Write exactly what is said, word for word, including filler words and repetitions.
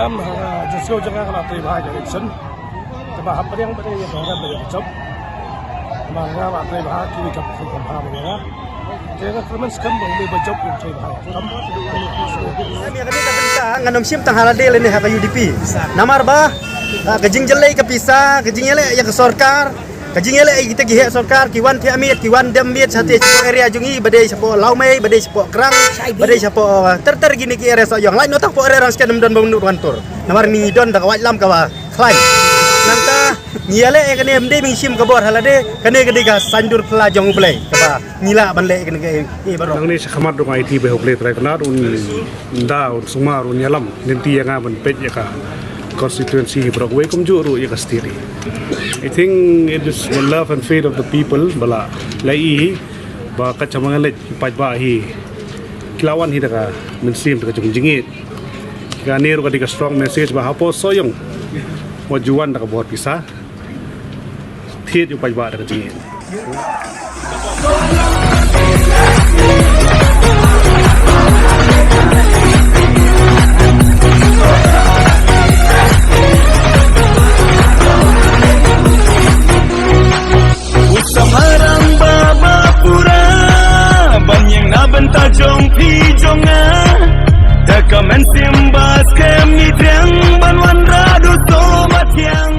Kam ha jingsngew jong nga ka la trei bha ïa ka election. Te ba hap pdiang ba dei ïa ka rem ba ïa ka jop. Ba nga ba trei bha ki wi kam kam bha ba nga. Te nga kyrmen skhem ba wi ba jop wi trei bha. Kam. Ngan ym shim tang ha lade lane ha ka U D P. Namar ba ka jingjyllei ka pisa, ka jingïaleh ïa ka sorkar. Ka jingïaleh ïa kita ki heh sorkar, ki wan thiah miet, ki wan dem miet sha te shapoh area jong ngi, ba dei shapoh Lawmei, ba dei shapoh Krang, ba dei shapoh, uh, ter ter kine ki area Sohiong. Lait noh tang hapoh area Rangskhen ym don ba mynnu ruh ngan tur. Namar ngi don da ka waitlam kaba khlaiñ. Nangta ngi ïaleh ïa kane ym dei ba ngi shim ka bor ha lade, kane ka dei ka saiñdur phylla jong U Blei kaba ngi lah ban leh ïa kane ka ei baroh. Nangne sha khmat jong nga ïa U Blei Trai Kynrad un da un sumar un ïalam. Lynti ïa nga ban peit ïa ka constituency hi baroh kawei kumjuh ruh ïa ka state hi. I think it is the love and faith of the people ba la, la i hi ba ka jingmane leit paidbah hi ki la wan hi da ka mynsiem da ka jingïeit. Kane ruh ka dei ka strong message ba hapoh Sohiong wat ju wan da ka bor pisa. Thied ïa u paidbah da ka jingïeit. U Samharan ba ba pura ban ïeng na bynta jong phi jong nga. Da ka mynsiem ba skhem ngi pdiang ban wanrah duh soh ba thiang.